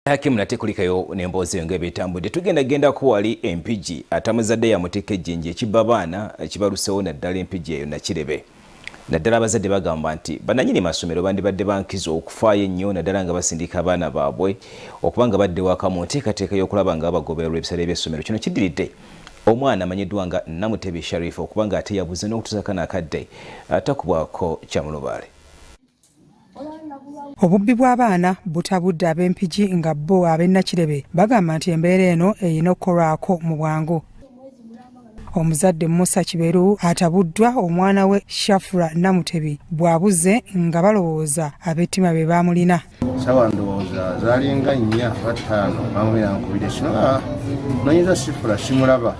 Hakimu, nate kulikayo n'emboozi eyo ng'ebetambudde. Tugenda gendako wali Empigi, atamuzadde yamutikka ejjinja, ekibba baana kibalusewo, naddala Empigi eyo Nakirebe. Naddala abazadde bagamba nti bannannyini masomero bandibadde bankizo okufaayo ennyo, naddala nga basindika abaana baabwe okuba nga badde waka mu nteekateeka y'okulaba nga bagobererwa ebisale by'essomero. Kino kiddiridde omwana amanyiddwa nga Namutebi Sharif okuba nga ate yabuze n'okutuusa kano akadde atakubwako kyamulubaale. Obubbi bw'abaana butabudde ab'Empigi, nga bo ab'e bagamba nti embeera eno erina okukolwako mu bwangu. Omuzadde Musa Kiberu atabuddwa omwana we Shafura Namutebi bw'abuze, nga balowooza ab'ettima be baamulina. Sawa ndowooza zalinga 4 ba 5, maama yankubira kino, nonyeza Sifura simulaba,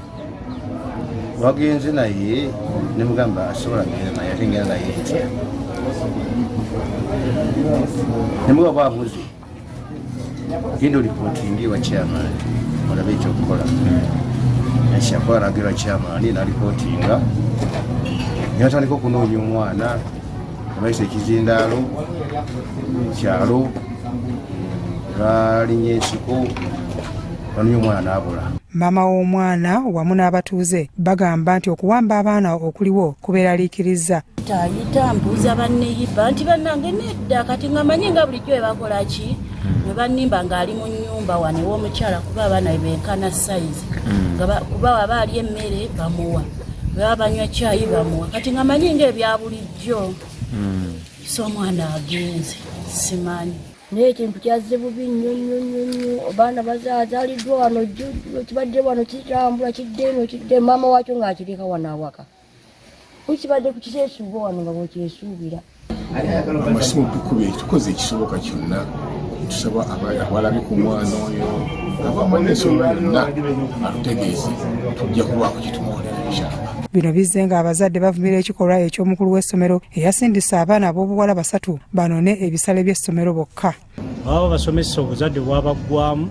wagenze naye? Nemugamba asobola genda naye, ate ngenda naye ntya? Nemugamba bwabuze, genda olipootinga ewa chairman olabe ekyokukola. Ekyakola, nagera chairman nalipootinga, nebatandika okunoonya omwana, nebayisa ekizindaalo kyalo, balinya ensiko, banoonya omwana n'abula. Maama w'omwana wamu n'abatuuze bagamba nti okuwamba abaana okuliwo kubeeraliikiriza. Ayita mbuuza banneyiba nti bannange nedda, kati nga manyi nga bulijjo bwe bakola ki, bwe bannimba ng'ali mu nnyumba wano ew'omukyala, kuba abaana benkana size, kuba waba ali emmere bamuwa, bwe baba banywa caayi bamuwa. Kati nga manyi ng'ebya bulijjo, so omwana agenze simanyi. Naye ekintu kyazze bubi nnyo nnyo nnyo nnyo. Abaana bazaaliddwa wano, kibadde wano kitambula kidde eno kidde, maama waakyo ng'akireka wano awaka. Kukibadde kukyesuuba wano nga bwekyesuubira. Amasimu tukubye, tukoze ekisoboka kyonna. Tusaba abalabi ku mwana oyo, abamanyi ensonga yonna, atutegeeze, tujja kubaako kyetumukolera inshallah. Bino bizze nga abazadde bavumira ekikolwa eky'omukulu w'essomero eyasindisa abaana ab'obuwala basatu banone ebisale by'essomero bokka. Baba basomesa, obuzadde bwabaggwamu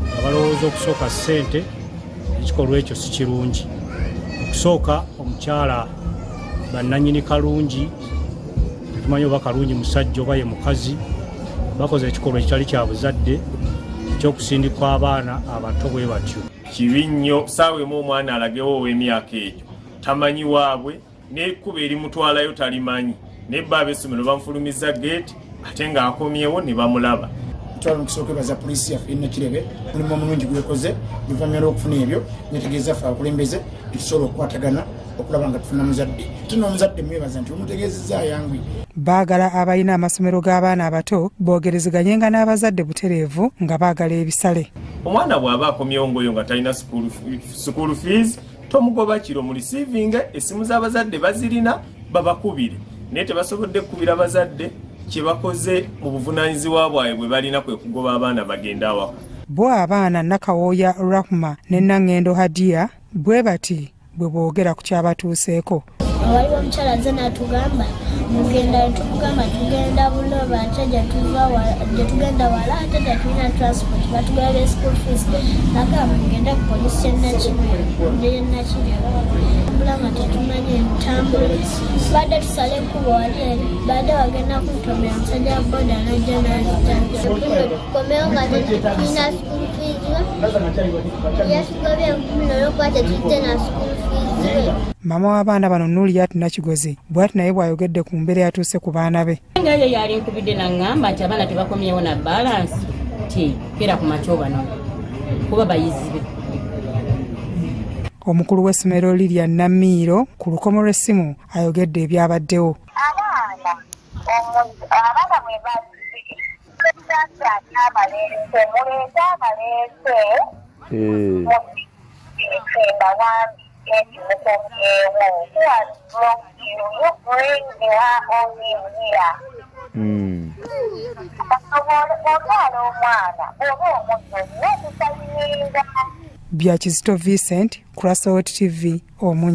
nga balowooza okusooka ssente. Ekikolwa ekyo si kirungi. Okusooka omukyala bannanyini Kalungi, tetumanyi oba Kalungi musajja oba ye mukazi, bakoze ekikolwa ekitali kya buzadde ekyokusindika abaana abato bwe batyo. Kibi nnyo. Saawa emu omwana alagewo ow'emyaka egyo tamanyi waabwe, n'ekkuba erimutwalayo talimanyi, naye bo ab'essomero bamufulumiza geeti, ate ng'akomyewo ne bamulaba. Twala omukisa okwebaza poliisi yaffe Nakirebe mulimu omulungi gwekoze. Oluvannyuma lw'okufuna ebyo, netegeeza ffe abakulembeze netusobola okukwatagana okulaba nga tufuna muzadde, ate n'omuzadde mwebaza nti omutegeezezza ayangwi. Baagala abalina amasomero g'abaana abato boogerezeganyenga n'abazadde butereevu nga baagala ebisale. Omwana bw'aba akomyewo ngaoyo nga talina school fees, tomugoba kiro, mu receiving essimu z'abazadde bazirina, babakubire. Naye tebasobodde kukubira bazadde. Kye bakoze mu buvunaanyizibwa bwabwe bwe balina kwe kugoba abaana bagende awaka. Bo abaana Nakawooya Rahma ne Naŋŋendo Hadiya bwe bati bwe boogera ku kyabatuuseeko. Waliwo omukyala azze n'atugamba mugenda, tumugamba tugenda Buloba, ate gyetuva gyetugenda wala, ate tetulina transport, batugabye school fees. Agamba mugende ku polisi yenakirebe. Mbula nga tetumanyi entambula, badde tusale ekkubo wali eri, badde bagenda kuntomera, omusajja wa boda najja n'azita. Tukomewo nga tetulina school fees we, yatugobye 1000 olwokuba tetujje na school fees we. Maama w'abaana bano Nuliyat Nakigozi bw'ati naye bw'ayogedde ku mbeera yatuuse ku baana be. Nga ye yali nkubidde naŋŋamba nti abaana tebakomyewo na balance, ti kera ku makya obanono kuba bayizi be. Omukulu w'essomero Lilya Namiiro ku lukomo lw'essimu ayogedde ebyabaddewo. Abaana bwe bazze, abaleese, muleete abaleese mubawambi nti mukomyewo. Who has blocked you? You bring her on him here. Otwala omwana bw'oba omuzze, olina okusayininga. Bya Kizito Vincent, Crasot TV, Omunya.